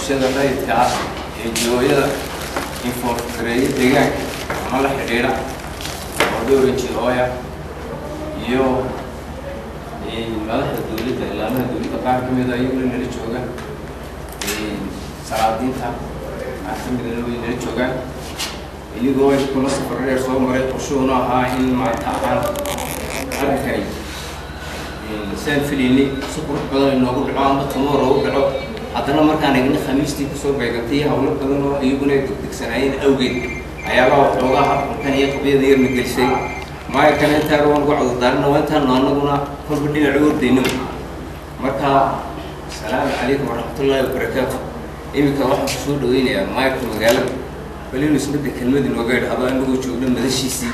Bulshada rayidka ah ee NGO-yada involve gareeya deegaanka ama la xidhiidha oo dhowr NGO-ya iyo madaxda dowladda, ilaamaha dowladda qaar ka mida iyaguna nala jooga, salaadiinta qaar ka midana way nala joogaan, iyagoo ay kula safar dheer soo maray. Qorshuhuna ahaa in maanta ahaan arrinkani saan filaynay si qurux badan inoogu dhaco ama tomorrow u dhaco. Haddana markaan eegna Khamiistii kusoo beegantay iyo hawlo badan oo iyaguna ay degdegsanaayeen awgeed ayaabaa waxoogaa habkan iyo qabyada yarna gelisay. Maayarkana intaa waan ugu cudurdaarana, waa intaanu anaguna kolba dhinac u ordayno. Marka asalaamu calaykum waraxmatullaahi wabarakaatu. Iminka waxaan kusoo dhaweynayaa maayarka magaalada, bal inuu isna de kelmad inooga idhahdo anagoo joogno madashiisii.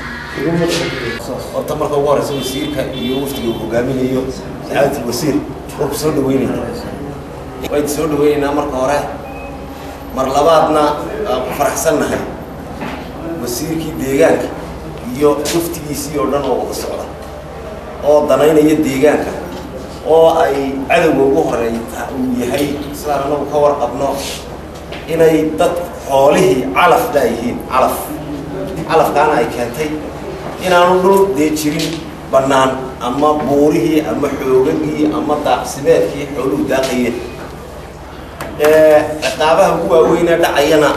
Horta marka ugu horeysa, wasiirka iyo waftiga uu hogaaminayo, sacaadatul wasiir, waan ku soo dhaweynayna, waan soo dhaweynaynaa marka hore. Mar labaadna waan ku faraxsannahay wasiirkii deegaanka iyo waftigiisii oo dhan oo wada socda oo danaynaya deegaanka, oo ay cadowga ugu horeey uu yahay, sidaan anagu ka warqabno, inay dad xoolihii calaf laayihiin, calaf calafkaana ay keentay inaanu dhul dee jirin bannaan ama buurihii ama xoogagii ama daaqsimeedkii xooluhu daaqayeen. Ciqaabaha ugu waaweynee dhacayana,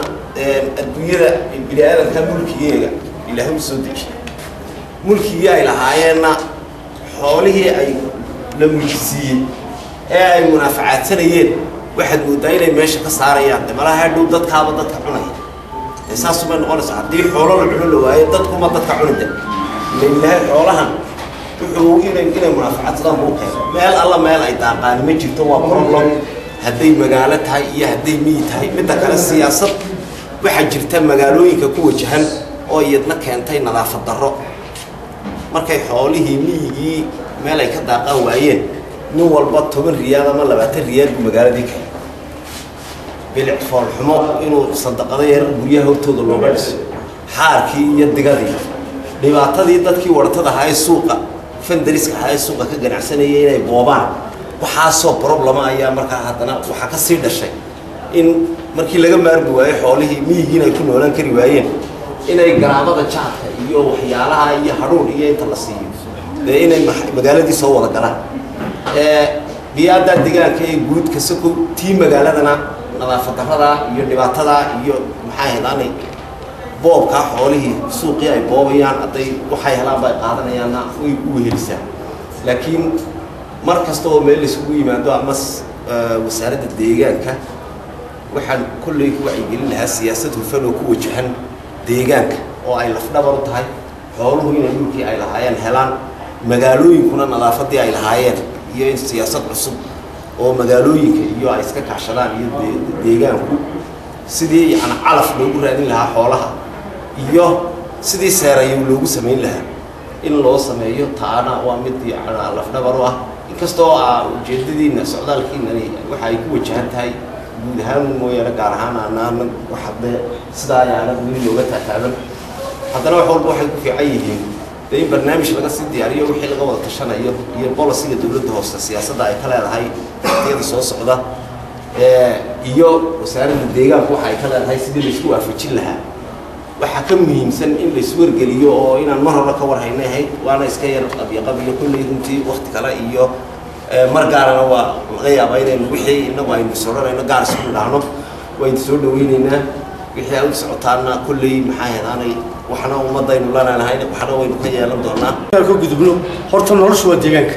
adduunyada bini aadamka mulkigeega Ilaahay u soo dejiyay, mulkigii ay lahaayeenna xoolihii ay la mulkisiiyey ee ay munaafacaadsanayeen waxaad mooddaa inay meesha ka saarayaan. De malaha hadhow dadkaaba dadka cunaya dee saasumay noqonaysaa. Haddii xoolo la cuno la waayo, dadkuma dadka cunida. Ila Ilaahay xoolahan wuxuu inay munaafacadsadaan buu keenay. Meel alla meel ay daaqaani ma jirto, waa problem, hadday magaalo tahay iyo hadday miyi tahay. Midda kale, siyaasad waxaa jirta magaalooyinka ku wajahan oo iyadna keentay nadaafad darro. Markay xoolihii miyigii meel ay ka daaqaan waayeen, nin walba 10 riyaal ama 20 riyaal buu magaaladii keenay. Bilic foolxumo inuu sandaqado yar guryaha hortooda looga dhiso, xaarkii iyo digadii, dhibaatadii dadkii wartada ahaa ee suuqa vendorska ahaa ee suuqa ka ganacsanayay inay boobaan, waxaasoo problema ayaa markaa haddana waxaa ka sii dhashay in markii laga maarmi waayo xoolihii miyigiina ay ku noolaan kari waayeen, inay garaamada jaadka iyo waxyaalaha iyo hadhuun iyo inta la siiyo dee inay magaaladii soo wada galaan. Biyaadda deegaanka ee guud kasako, tii magaaladana nadaafad darrada iyo dhibaatada iyo maxaa helaanay boobkaa xoolihii suuqii ay boobayaan, hadday waxay helaan ba ay qaadanayaanna way u wehelisaa. Laakiin mar kasta oo meel laisugu yimaado ama wasaaradda deegaanka, waxaan kolley ku wacyigelin lahaa siyaasad hufan oo ku wajahan deegaanka, oo ay lafdhabar u tahay xooluhu inay dhulkii ay lahaayeen helaan, magaalooyinkuna nadaafadii ay lahaayeen, iyo in siyaasad cusub oo magaalooyinka iyo ay iska kaashadaan iyo deegaanku sidii yani calaf loogu raadin lahaa xoolaha iyo sidii seerayo loogu samayn lahaa in loo sameeyo. Taana waa mid yani lafdhabar u ah. Inkastoo a ujeedadiina socdaalkiinani waxa ay ku wajahan tahay guud ahaan mooyaane gaar ahaan aanaan waxa dee sidaa ayaanad weli looga taataaban, haddana wax walba waxay ku fiican yihiin dee in barnaamij laga sii diyaariyo wixii laga wada tashanayo iyo policyga dowladda hoose, siyaasadda ay ka leedahay waqtiyada soo socda, iyo wasaaradda deegaanku waxa ay ka leedahay, sidii laisku waafajin lahaa. Waxaa ka muhiimsan in laiswargeliyo oo inaan mar hore ka warhaynay ahayd, waana iska yar qabyo kolley runtii. Wakti kale iyo mar gaarana waa laga yaabaa inaynu wixii inagu aynu is odhanayno gaar isku idhaahno. Waynu soo dhaweyneynaa wixii ay u socotaana kolley maxaa hedaanay, waxna ummadaynu lananahay, waxna waynu ka yeelan doonaa. Ka gudubno. Horta noloshu waa deegaanka.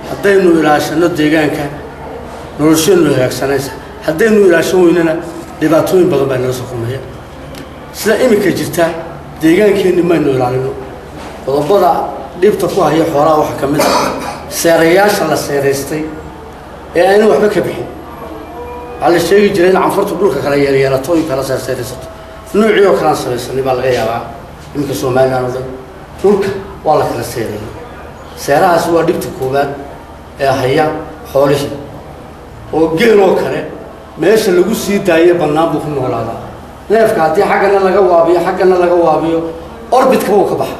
Haddaynu ilaashano deegaanka, nolosheenu hagaagsanaysa. Haddaynu ilaashan weynana, dhibaatooyin badan baa inala soo kulmaya. Sida iminka jirta, deegaankeenni maynu ilaalino. Qodobada dhibta ku haya xoolaha waxaa ka mid ah seerayaasha la seeraystay ee aynan waxba ka bixin. Waxaa la sheegi jiray in canfartu dhulka kala yeelyeelato oy kala seerseeraysato. Noocii oo kalean samaysanay baa laga yaabaa iminka Somalilan oo dhan dhulka waa la kala seereeyay. Seerahaasi waa dhibta koowaad ee haya xoolihii, oo geeloo kale meesha lagu sii daaye bannaan buu ku noolaadaa. Neefka haddii xaggana laga waabiyo, xaggana laga waabiyo, orbitkaba uu ka baxa,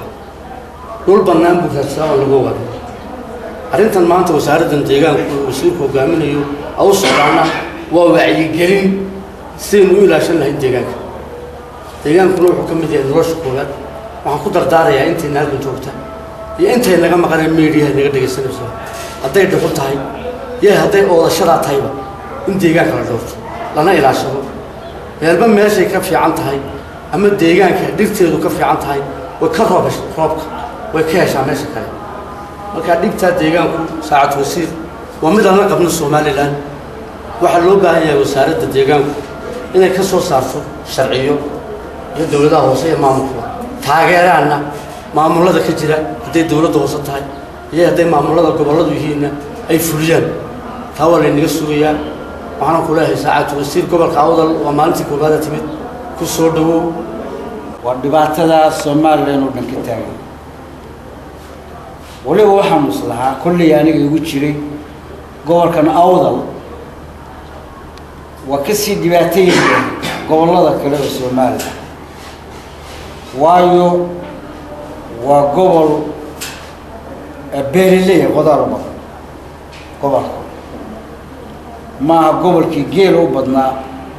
dhul bannaan buu raadsadaa oo laga waabiyo. Arrintan maanta wasaaraddan deegaanku wasiirku hogaaminayo au socdaana Waa wacyigelin sidaynu u ilaashan lahayn deegaanka. Deegaankuna wuxuu ka mid yahay nolosha koowaad. Waxaan ku dardaarayaa intayna halkan joogta iyo intay naga maqaneen meediyaha naga dhegaysanayso, hadday dhuxul tahay iyo hadday oodashadaa tahayba, in deegaanka la dhowrto lana ilaashado. Meelba meeshay ka fiican tahay ama deegaanka dhirteedu ka fiican tahay, way ka roob roobka way ka heshaa meesha kale. Marka dhibtaa deegaanku, saacad wasiir, waa mid aan la qabno Somaliland. Waxaa loo baahan yahay wasaaradda deegaanku inay ka soo saarto sharciyo, iyo dowladaha hoose iyo maamulkuba taageeraanna maamulada ka jira, hadday dowladda hoose tahay iyo hadday maamulada gobolladu yihiinna ay fuliyaan. Taa waa laynaga sugayaa. Waxaana ku leeyahay, saacad wasiir, gobolka Awdal waa maalintii koowaada timid, ku soo dhowow. Waa dhibaatada Somaliland oo dhan ka taagan. Waliba waxaan islahaa kolley aniga igu jiray, gobolkan Awdal waa kasii dhibaatayaya gobollada kale oo Somaliland, waayo waa gobol beeraley qodaal u badan. Gobolka maaha gobolkii geela u badnaa.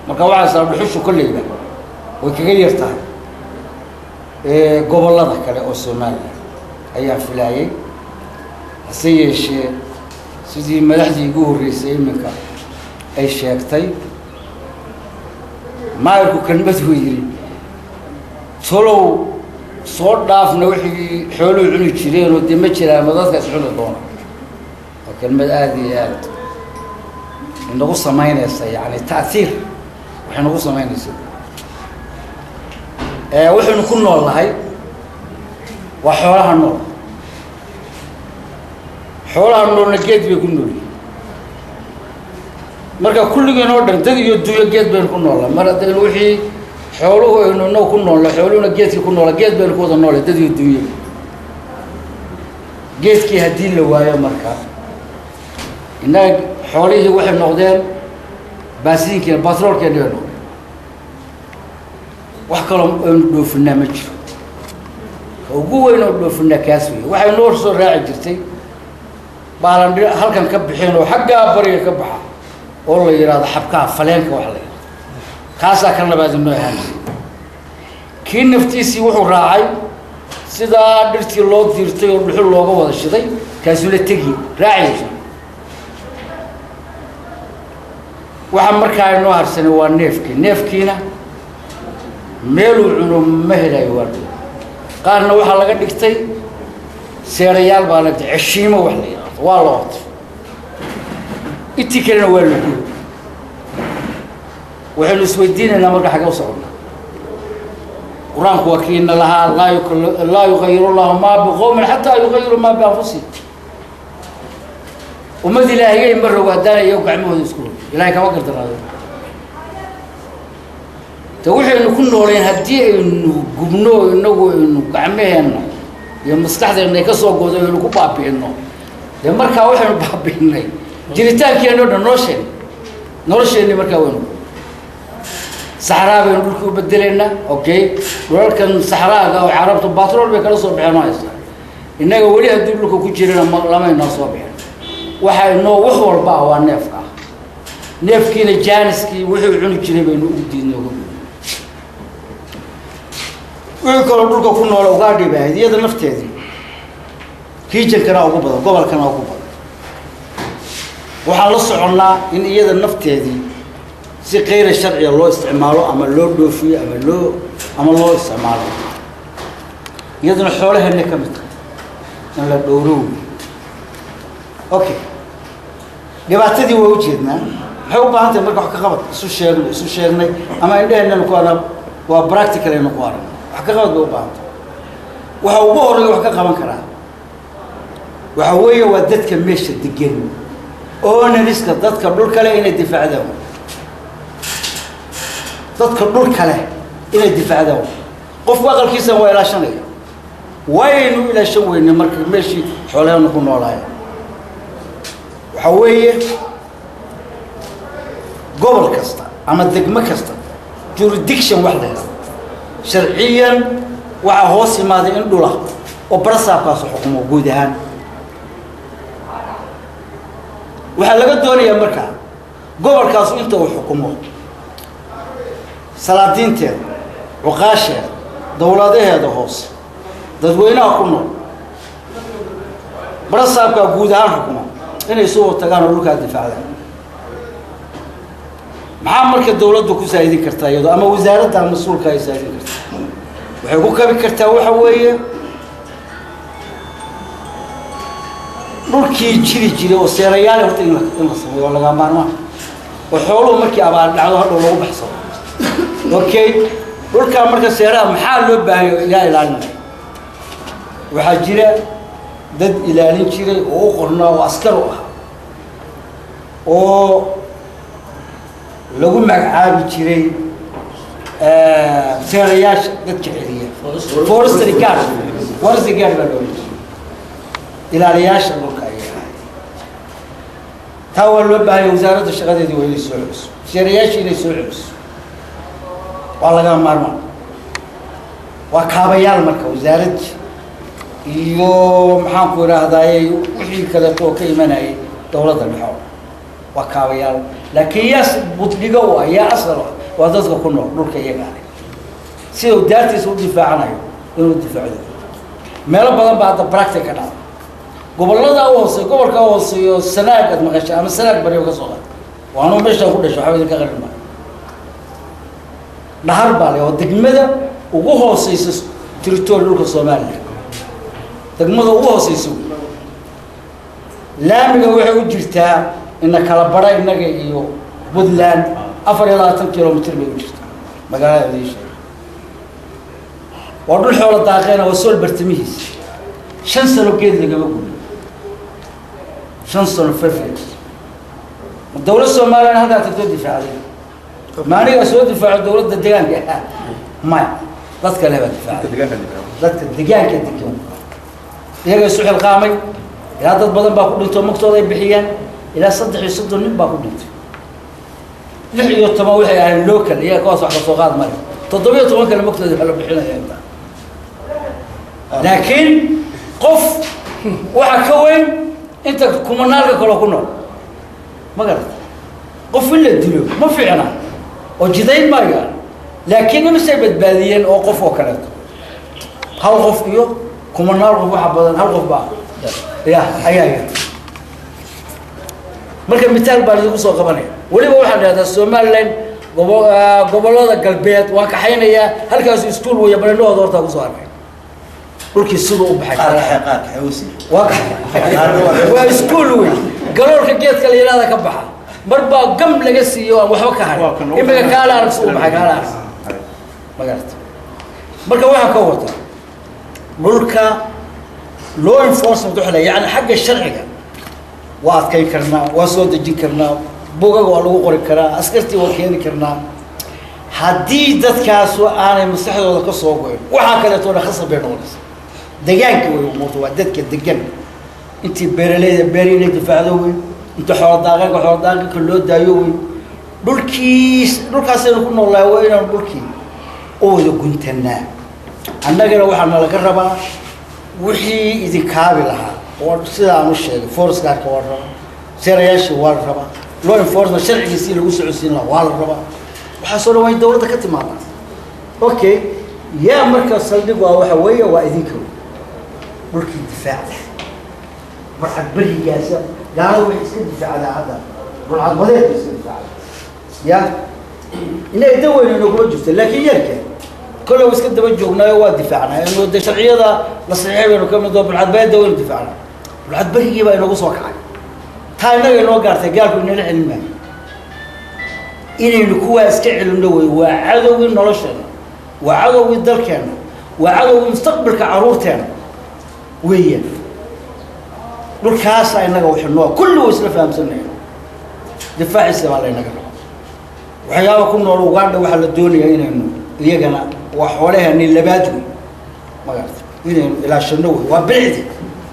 Marka waxaa isla dhuxushu kolleyba way kaga yar tahay gobollada kale oo Somaliland ayaan filaayay. Hase yeeshee, sidii madaxdii igu horreysay iminka ay sheegtay, maayarku kelmad uu yidhi, "Tolow soo dhaafna wixii xooluhu cuni jireenoo dee ma jiraan ma dadka is cuni doona?" Waa kelmad aada iyo aad inagu samaynaysa, yani ta'hiir waxay nagu samaynaysa. Waxaynu ku nool nahay waa xoolaha nool. Xoolaha noolna geed bay ku nool yihin. Marka kulligeen oo dhan, dad iyo duyo, geed baynu ku noolnahay. Mar haddaynu wixii xooluhu aynu inagu ku noolna, xooluhuna geedkii ku noola, geed baynu ku wada noolay, dad iyo duyo. Geedkii haddii la waayo, marka innaga xoolihii waxay noqdeen baasiinkeena, batroolkeena bay noqdeen. Wax kaloo aynu dhoofinaa ma jiro. Ka ugu weyn oo dhoofinaa kaas wey. Waxay noo soo raaci jirtay baalan halkan ka bixeen oo xaggaa bariga ka baxa oo la yidhaahdo xabkaha faleenka wax la yidhahdo. Kaasaa kan labaad inoo ahaan jiray. Kii naftiisii wuxuu raacay sidaa dhirtii loo diirtay oo dhuxul looga wada shiday, kaasuu la tegi raacaysa. Waxa markaa inoo harsanay waa neefkii. Neefkiina meeluu cuno ma helayo. Waa dhow. Qaarna waxaa laga dhigtay seerayaal baa la dhigtay, ceshiimo wax la yidhahdo, waa la ortay. Intii kalena waa la guuri. Waxaynu isweydiinaynaa marka, xagee u soconnaa? Qur-aanku waa kiina lahaa, "Laa yugayiru llahu maa biqowmin xataa yugayiru maa bianfusihim." Ummad Ilaahiyay ma rogo haddaana iyagu gacmahooda isku rogo. Ilahay kama gardaraado. De waxaynu ku nooleen haddii aynu gubno, inagu aynu gacmaheenna iyo maskaxdeenna ay ka soo godo, aynu ku baabi'ino, dee markaa waxaynu baabi'inay jiritaankeenno dhan, nolosheenna, nolosheenni. Markaa waynu saxraa baynu dhulkii u bedelaynaa. Okay, dhulalkan saxraaga oo Carabtu batrool bay kala soo baxeen oo haystaa, innaga weli haddii dhulka ku jirana lama inoo soo bixin. Waxa inoo wax walba ah waa neefka ah. Neefkiina jaaniskii wuxuu cuni jiray baynu ugu diidnay, uga gudnay. Wixii kaloo dhulka ku noola ugaadhi bay ahayd. Iyada nafteedii regionkana ugu badan, gobolkana ugu badan. Waxaan la soconnaa in iyada nafteedii si kayra sharciga loo isticmaalo ama loo dhoofiyo ama loo isticmaalo. Iyaduna xoolaheena ka mid tahay in la dhowro wey. Okay, dhibaatadii waa ujeednaa. Maxay u baahan tahay marka? Wax ka qabad isu sheegno, isu sheegnay ama indheheenanu ku arag, waa practical aynu ku aragno. Wax ka qabad bay u baahan tahay. Waxa ugu horeeya wax ka qaban karaa waxa weeye waa dadka meesha degan, ownerska, dadka dhul kale inay difaacdaan. Dadka dhul kale inay difaacdaan. Qofku aqalkiisana waa ilaashanaya. Waynu ilaashan weyne marka meeshii xoolehanu ku noolaaya. Waxaa weeye gobol kasta ama degmo kasta jurisdiction wax la yidhahdo sharciyan waxaa hoos imaaday in dhula oo barasaabkaasu xukumo guud ahaan. Waxaa laga doonayaa markaa Gobolkaasu inta uu xukumo salaadiinteeda, cuqaasheeda, dowladaheeda hoose, dadweynaha ku nool, barasaabkaa guud ahaan xukuma, inay isugu tagaan oo dhulkaa difaacdaan. Maxaa marka dowladdu ku saa'idin kartaa iyadoo ama wasaaradda mas-uulka ay saa'idin kartaa? Waxay ku kabi kartaa waxa weeye dhulkii jiri jiray oo seerayaal horta in la sameeyo waa laga maarmaan, oo xooluhu markii abaar dhacdo hadhow lagu baxsado. Okay, dhulkaa marka seeraha maxaa loo baahan yaa ilaalinaya? Waxaa jira dad ilaalin jiray oo u qornaa oo askar u ah oo lagu magacaabi jiray seerayaasha dadka celiya, forestry guard, forestry guard baa loo jiray, ilaaliyaasha dhulka ayay ahayd. Taa waa loo baahanya wasaaradda shaqadeedii waa inay soo celiso, seerayaasha inay soo celiso waa laga maarmaan. Waa kaabayaal marka wasaaradda iyo maxaan ku idhaahdaaye wixii kaleeto oo ka imanayay dowladda dhexo waa kaabayaal, laakiin yaa budhigo u ah, yaa asal ah, waa dadka ku nool dhulka iyaga ah. Sida uu daartiisa u difaacanayo inuu difaacdo. Meelo badan baa hadda practic ka dhacda gobollada u hooseeyo, gobolka u hooseeyo Sanaag aad maqashay ama Sanaag bariyo ka soo qaad, waanuu meeshaan ku dhashay, waxba idinka qarin maayo. Dhahar baa le oo degmada ugu hooseysa territory dhulka Soomaaliya, degmada ugu hooseysa laamiga waxay u jirtaa ina kala bara innaga iyo Puntland 24 kilomitr bay u jirtaa magaalada idiin sheegay. Waa dhul xoolo daaqeena, waa sool bartamihiisa. 5 sano geed lagama gurin, 5 sano 5 years. Dowlad Soomaaliyan halkaa tagtoo difaacday maanigaa soo difaaco dowladda deegaanka maya, dad kale baa difaacday, dadka deegaanka degan iyaga isu xilqaamay. Ilaa dad badan baa ku dhintay oo magtooda ay bixiyaan, ilaa 33 nin baa ku dhintay, 16 waxay ahayn local, iyaga kuwaas wax kasoo qaad male, 17 kale magtooda waa la bixinaya inta. Laakiin qof waxa ka weyn inta kumanaalka kaloo ku nool ma garata. Qof in la dilo ma fiicna oo jidayn maayo, laakiin imisay badbaadiyeen oo qof oo kaleeto, hal qof iyo kumanaal qof waxa badan hal qof baa ya ayaa yar. Marka mitaal baan idinku soo qabanaya. Weliba waxaan idhahdaa Somaliland gobollada galbeed waan kaxaynayaa, halkaas iskuul weeye, balendhahooda hortaa kusoo arkay dhulkii siduu u baxay. Waa iskuul wey, galoolka geedka la yidhahda ka baxa, mar baa gam laga siiyo aan waxba ka harin, imika kaala arag si u baxay, kaala arag ma garata. Marka waxaan ka wataa dhulka law enforcement waxa la yani xagga sharciga waa adkayn karnaa, waa soo dejin karnaa, bugaga waa lagu qori karaa, askartii waa keeni karnaa. Haddii dadkaasu aanay maskaxdooda ka soo goyn waxaa kaleeto dhan khasab bay noqonaysaa. Deegaanka wey umuurta waa dadka degan, intii beeraleyda beeri inay difaacdo wey, inta xoolo daaqeenka xoolo daaqeenka loo daayo wey, dhulkiis dhulkaasaynu ku noolnahay waa inaanu dhulkii u wada guntanaa. Annagana waxaa nalaga rabaa wixii idinkaabi lahaa oo sida aan u sheegay, forest guardka waa la rabaa, seerayaashii waa la rabaa, law enforcement sharcigiisii lagu socodsiin lahaa waa la rabaa. Waxaasoo dhan waa in dowladda ka timaada. Okay, yaa marka saldhig waa waxa weeye waa idinka wey dhulkii difaacda burcad berigaasa. Gaalada waxay iska difaacdaa hadda burcad badeed bay iska difaacdaa, ya inay daweyna noguma jirto, laakiin yarka kolle waa iska daba joognaayo waa difaacnaa, inu de sharciyada la saxiixay baynu ka mid oo burcad badeedda waynu difaacnaa. Burcad berigii baa inoogu soo kacay, taa innaga inoo gaartay, gaalku inala celin maayo, inaynu kuwaa iska celinno wey. Waa cadowgii nolosheenna, waa cadowgii dalkeenna, waa cadowgii mustaqbalka carruurteenna weeyaan. Dhulkaasa innaga waxinoo kulli way isla fahamsanaya, difaaciisa baa laynaga rabaa. Waxyaaba ku nool Uganda waxaa la doonayaa inaynu iyagana waa xoolaheeni labaad wey ma garata, inaynu ilaashano wey, waa bilicdii,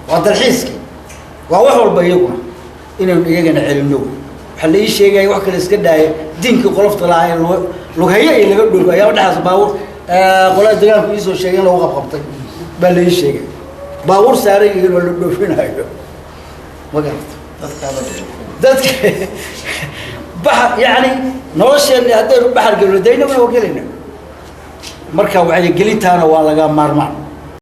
waa dalxiiskii, waa wax walba iyaguna inaynu iyagana celinno wey. Waxaa la ii sheegaya wax kale iska dhaaya diinkii qolofta lahaa ee lughayo iyo laga dhoogo ayaaba dhexdaas baabuur qolada deegaanku iisoo sheegay in lagu qabqabtay baa la ii sheegay, baabuur saaran yihiin oo la dhoofinayo ma garata. Dadka Baxar, yacni nolosheenni haddaynu baxar gelno, dee inaguna waa gelayna. Marka wacyigelintaana waa laga maarmaan.